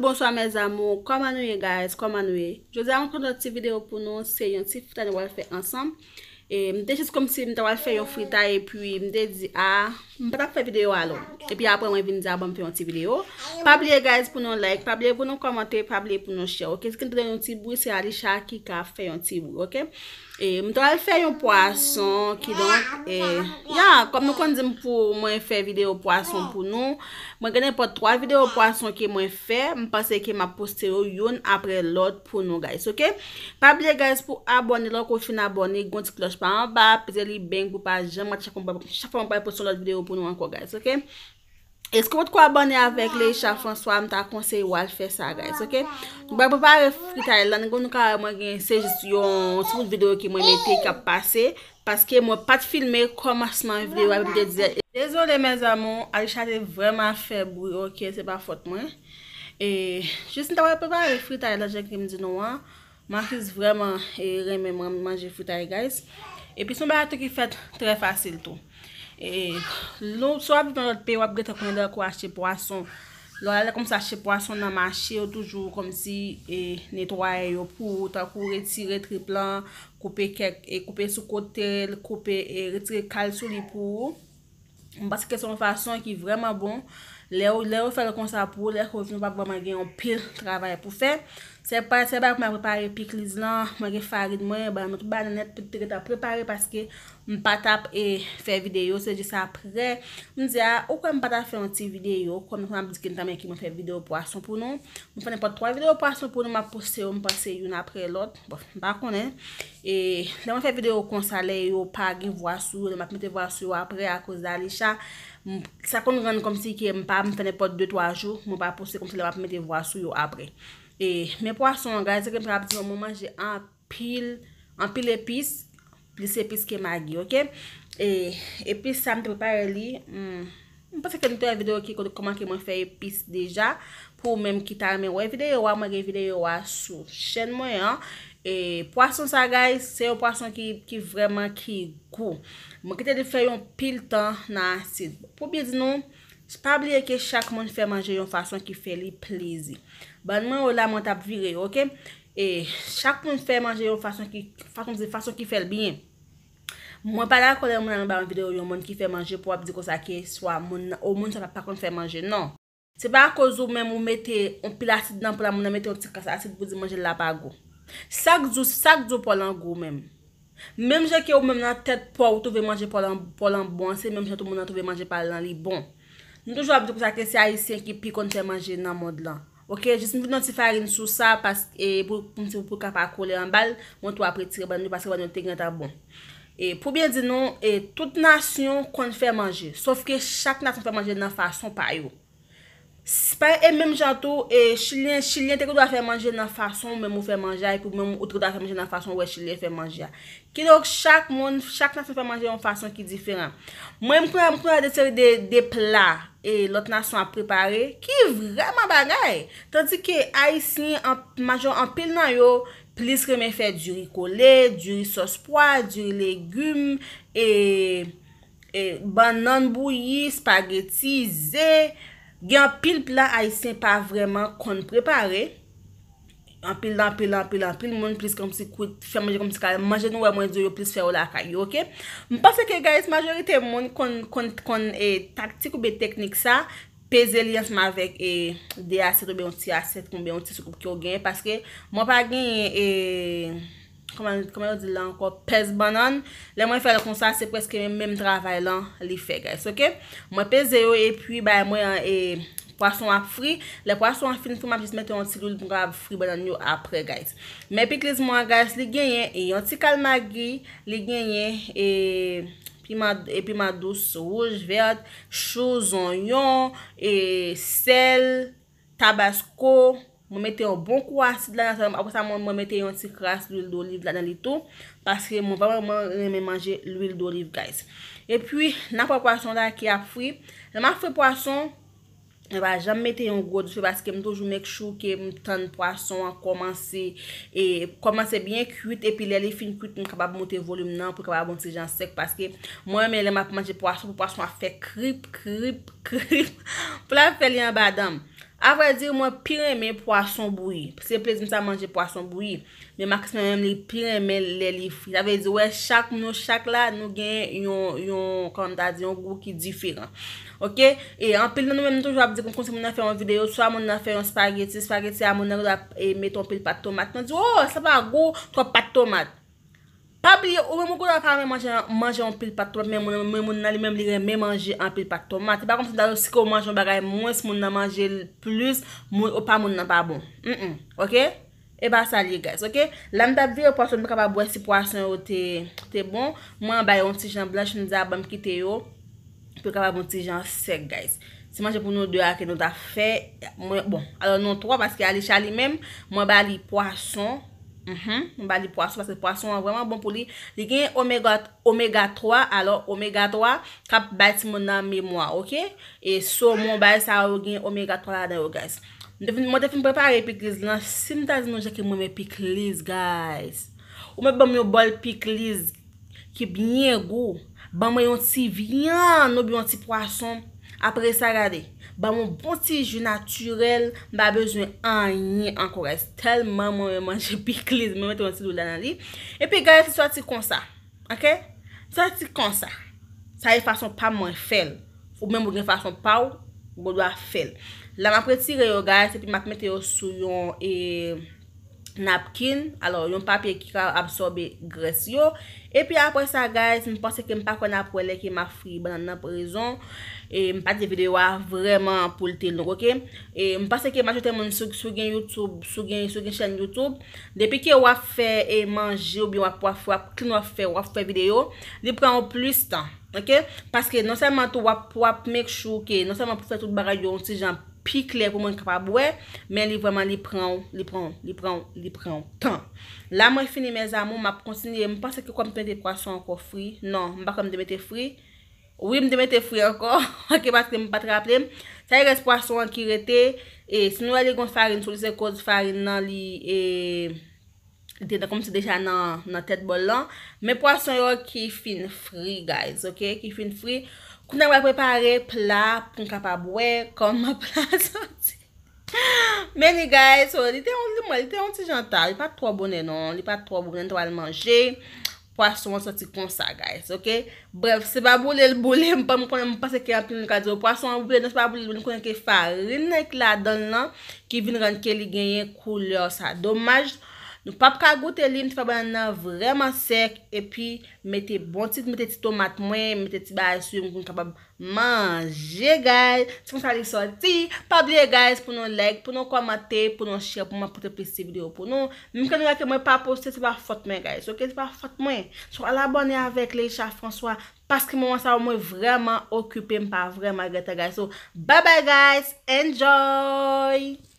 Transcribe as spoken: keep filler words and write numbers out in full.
Bonsoir mes amours, kòman nou ye guys? Kòman nou ye? Jodi a mwen konn yon ti videyo pou nou, se yon ti fritay nou pral fè ansanm. E m te jis kòmsi m ta pral fè yon fritay epi m te di a, m pa t ap fè videyo a long. Epi apre mwen vin di a, bon, m fè yon ti videyo. Pa bliye guys pou nou like, pa bliye pou nou kòmante, pa bliye pou nou share, ok? Si nou tande yon ti bri, se Alisha ki ka fè yon ti bri, ok? E m ta pral fè yon pwason, kidonk, e, ya, kòm nou konn di m pou mwen fè videyo pwason pou nou, mwen gen nenpòt twa videyo pwason ke mwen fè, m panse ke m ap poste yo youn apre lòt pou nou guys, ok? Pa bliye guys pou abòne, lè w fin abòne, gen yon ti klòch pa anba, peze li bang pou pa janm rate chak fwa mwen pral poste yon lòt videyo pou nou ankò guys, ok? Èske w potko abòne avèk Leisha François? M ta konseye w al fè sa guys, ok? Nou pral prepare fritay lan, nou ka wè mwen gen se jis yon ti bout videyo ke mwen mete k ap pase, paske mwen pa t filme kòmansman videyo a, m te di. Dezole mes amours, Alisha te vrèman ap fè bri, ok, se pa fòt mwen. E jis m ta pral prepare fritay lan jan ke m di nou an. Marcus vrèman e, renmen man- manje fritay guys. Epi se yon bagay tou ki fèt trè fasil tou. E, lè w- si w ap viv nan lòt peyi, w ap gentan konnen lè w achte pwason. Lè w al kòmsi achte pwason nan mache, yo toujou kòmsi e, netwaye yo pou ou, tankou retire trip lan, koupe kèk, e koupe sou kote l, koupe, e retire kal sou li pou ou. M panse ke se yon fason ki vrèman bon. Lè w, lè yo fè l konsa pou ou, lè ke w vin, ou p ap vrèman gen yon pil travay pou fè. Se pa, se pa pou mwen prepare pikliz lan, mwen gen farin mwen, bann mwen, tout bagay nèt, tout te gentan prepare paske m pa t ap e, fè videyo, se jis apre. M di a, ou kwè m pa t ap fè yon ti videyo, kòm nou konn ap di ke nou ta men ki mwen fè videyo pwason pou nou. Mwen fè nenpòt twa videyo pwason pou nou, m ap poste yo, m panse youn apre lòt. Bon, m pa konnen. E lè mwen fè videyo konsa, lè yo pa gen vwa sou yo, lè m ap mete vwa sou yo apre akoz de Alisha, m- sa konn rann kòmsi ke m pa m fè nenpòt de twa jou, mwen pa poste kòmsi lè m ap mete vwa sou yo apre. E men pwason an, guys, se ke m t ap di nou, mwen manje anpil, anpil epis, plis epis ke Maggi, ok? E epis sa m te prepare li, hmm, m panse ke nou te wè videyo ki kote kòman ke mwen fè epis deja. Pou ou menm ki ta renmen wè videyo a, mwen gen videyo a sou chèn mwen an. E pwason sa guys, se yon pwason ki, ki vrèman ki gou. Mwen kite li fè yon pil tan nan asid. Pou byen di nou, pa bliye ke chak moun fè manje yon fason ki fè li plezi. Bann mwen yo la, mwen t ap vire yo, ok? E chak moun fè manje yon fason ki, fason, fason ki fè l byen. Mwen pa dakò lè moun al anba yon videyo yon moun ki fè manje pou w ap di konsa ke swa moun nan, o moun sa pa, pa konn fè manje, non. Se pa akoz ou menm ou mete yon pil asid nan pla, moun nan mete yon ti kras asid pou di manje la pa gou. Sa k di w, sa k di w pòl lan gou menm? Menm jan ke ou menm nan tèt pa w ou twouve manje pòl lan, pòl lan bon, se menm jan tou moun nan twouve manje pa l lan li bon. Nou toujou ap di konsa ke se Ayisyen ki pi konn fè manje nan mond lan. Ok, jis m vide yon ti farin sou sa, paske, e, pou, pou, pou, pou l ka pa kole anba l, mwen tou ap retire bann yo, paske bann yo te gentan bon. E, pou byen di nou, e, tout nasyon konn fè manje, sòf ke chak nasyon fè manje nan fason pa yo. S- pa- E menm jan tou, e, Chilyen, Chilyen te gen dwa fè manje nan fason ou menm ou fè manje a, epi ou menm ou te gen dwa fè manje nan fason ou wè Chilyen fè manje a. Kidonk, chak moun, chak nasyon fè manje yon fason ki diferan. Mwen, m konnen, m konnen de seri de, de pla e lòt nasyon ap prepare, ki vrèman bagay. Tandike Ayisyen, an, majò anpil nan yo, plis renmen fè diri kole, diri sòs pwa, diri legim, e, e bannann bouyi, espageti, ze. Gen anpil pla Ayisyen pa vrèman konn prepare. Anpil, anpil, anpil, anpil moun plis kòmsi kwit, fè manje kòmsi ka manje nou wè mwen di yo plis fè yo lakay yo, ok? M panse ke, guys, majorite moun konn, konn, konn, e, taktik oubyen teknik sa, peze li ansanm avèk, e, de asyèt oubyen yon ti asyèt oubyen yon ti soukoup ke w genyen, paske mwen pa genyen, e, kòman, kòman yo di l la ankò, pèz bannann. Lè mwen fè l konsa, se prèske menm, menm travay lan li fè, guys, ok? Mwen peze yo epi bay mwen an, e, pwason ap fri. Lè pwason an fin fri, m ap jis mete yon ti lwil pou m kapab fri bannann yo apre, guys. Men pikliz mwen an, guys, li genyen yon ti kal Maggi, li genyen, e, piman, e, piman dous, wouj, vèt, chou, zonyon, e, sèl, tabasko. Mwen mete yon bon kou asid ladan, apre sa mwen, mwen mete yon ti kras lwil doliv ladan li tou, paske mwen vrèman renmen manje lwil doliv, guys. Epi, n ap wè pwason la ki ap fri. Lè m ap fri pwason, mwen pa janm mete yon gwo dife paske m toujou make sure ke m tann pwason an kòmanse, e, kòmanse byen kwit, epi lè li fin kwit, m kapab moute volim nan pou l kapab yon ti jan sèk, paske mwen renmen lè m ap manje pwason, pou pwason ap fè krip, krip, krip, pou l ap fè li anba dan m. A vrè di, mwen pi renmen pwason bouyi. Se plezi m sa manje pwason bouyi. Men Maxime menm li pi renmen lè li fri. Sa vle di, wè, chak nou, chak la, nou gen yon, yon, kòman ta di, yon gou ki diferan. Oke? E anpil nan nou menm, nou toujou ap di, konn si moun nan fè yon videyo, swa moun nan fè yon spageti, spageti a, moun nan ap e, met yon pil pat tomat. Mwen di, oh, sa pa gou, twòp pat tomat. Pa bliye, ou menm ou konnen pa renmen manje, manje yon pil pat tomat, men moun, men moun nan li menm li renmen manje anpil pat tomat. Se pa kòmsi m ta di si ke w manje yon bagay mwens, moun nan manje l plis, moun, ou pa moun nan pa bon. Mm, mm, oke? E pa sa l ye, guys, oke? La m t ap vire pwason, m pa kapab wè si pwason yo te, te bon. Mwen anba yon ti jan blanch, m di a ban m kite yo. Pou yo kapab yon ti jan sèk, guys. Se manje pou nou de a ke nou ta fè. Mwen, bon, alò nou twa, paske Alisha li menm, mwen ba li pwason. Mhm, mwen ba li pwason, paske pwason an vrèman bon pou li. Li gen omega, omega twa, alò omega twa k ap bay timoun nan memwa, oke? E somon, bay sa yo gen omega twa ladan yo, guys. Mwen te fin, mwen te fin prepare pikliz lan. Si m ta di nou jan ke mwen renmen pikliz, guys. Ou mèt ban m yon bòl pikliz ki byen gou. Ban mwen yon ti vyann oubyen yon ti pwason. Apre sa, gade, ban mwen yon bon ti ji natirèl. M pa bezwen anyen ankò, guys. Tèlman mwen renmen manje pikliz. Mwen mete yon ti dlo ladan li. Epi, guys, li sòti konsa. Oke? Li sòti konsa. Sa e fason pa mwen fè l. Ou menm ou gen fason pa w, ou gen dwa fè l. La, m ap retire yo, guys, epi m ap mete yo sou yon, e, napkin, alò, yon papye ki ka absòbe grès yo. Epi apre sa, guys, m panse ke m pa kwè n ap wè lè ke m ap fri bannann nan prezon. E m pa di videyo a vrèman pou l te long, oke? E m panse ke majorite moun sou, sou gen YouTube, sou gen, sou gen chèn YouTube, depi ke w ap fè, e, manje oubyen w ap, w ap, w ap clean, w ap fè, w ap fè videyo, li pran w plis tan, oke? Paske non sèlman tou w ap, w ap make sure ke non sèlman pou fè tout bagay yo yon ti jan pi klè pou moun kapab wè, men li vrèman li pran w, li pran w, li pran w, li pran w tan. La mwen fini mes amours, m ap kontinye. M panse ke kòm te mete pwason ankò fri. Non, m pa kwè m te mete fri. Wi, m te mete fri ankò. Oke, paske m pa t raple m. Sa e rès pwason an ki rete. E si nou wè li gon farin sou li, se koz farin nan li, e, li te nan, kòmsi deja nan, nan tèt bòl lan. Men pwason yo ki fin fri, guys, oke? Ki fin fri. Kounye a, m pral prepare pla pou n kapab wè kòman pla soti. Men li, guys, so, li te yon, li, mwen, li te yon ti jan ta. Li pa t twò bonè, non. Li pa t twò bonè, n t al manje. Pwason an soti konsa, guys, oke? Brèf, se pa boule l boule, m pa, m konnen, m panse ke anpil moun ka di, pwason an boule, non, se pa boule l boule, m konnen ke farin nan ki ladan l lan, ki vin rann ke li genyen koulè sa. Domaj, nou p ap ka goute li, m te fè bannann nan vrèman sèk, epi mete bon ti, mete ti tomat mwen, mete ti bagay sou yo, m konn kapab manje, guys. Se konsa li sòti. Pa bliye, guys, pou nou like, pou nou kòmante, pou nou share, pou mwen pote plis ti videyo pou nou. Menm ke nou wè ke mwen pa poste, se pa fòt mwen, guys. Oke, se pa fòt mwen. So, al abòne avèk Leisha François, paske moman sa yo, mwen vrèman okipe, m pa vrèman gentan, guys. So, bye bye, guys. Enjoy!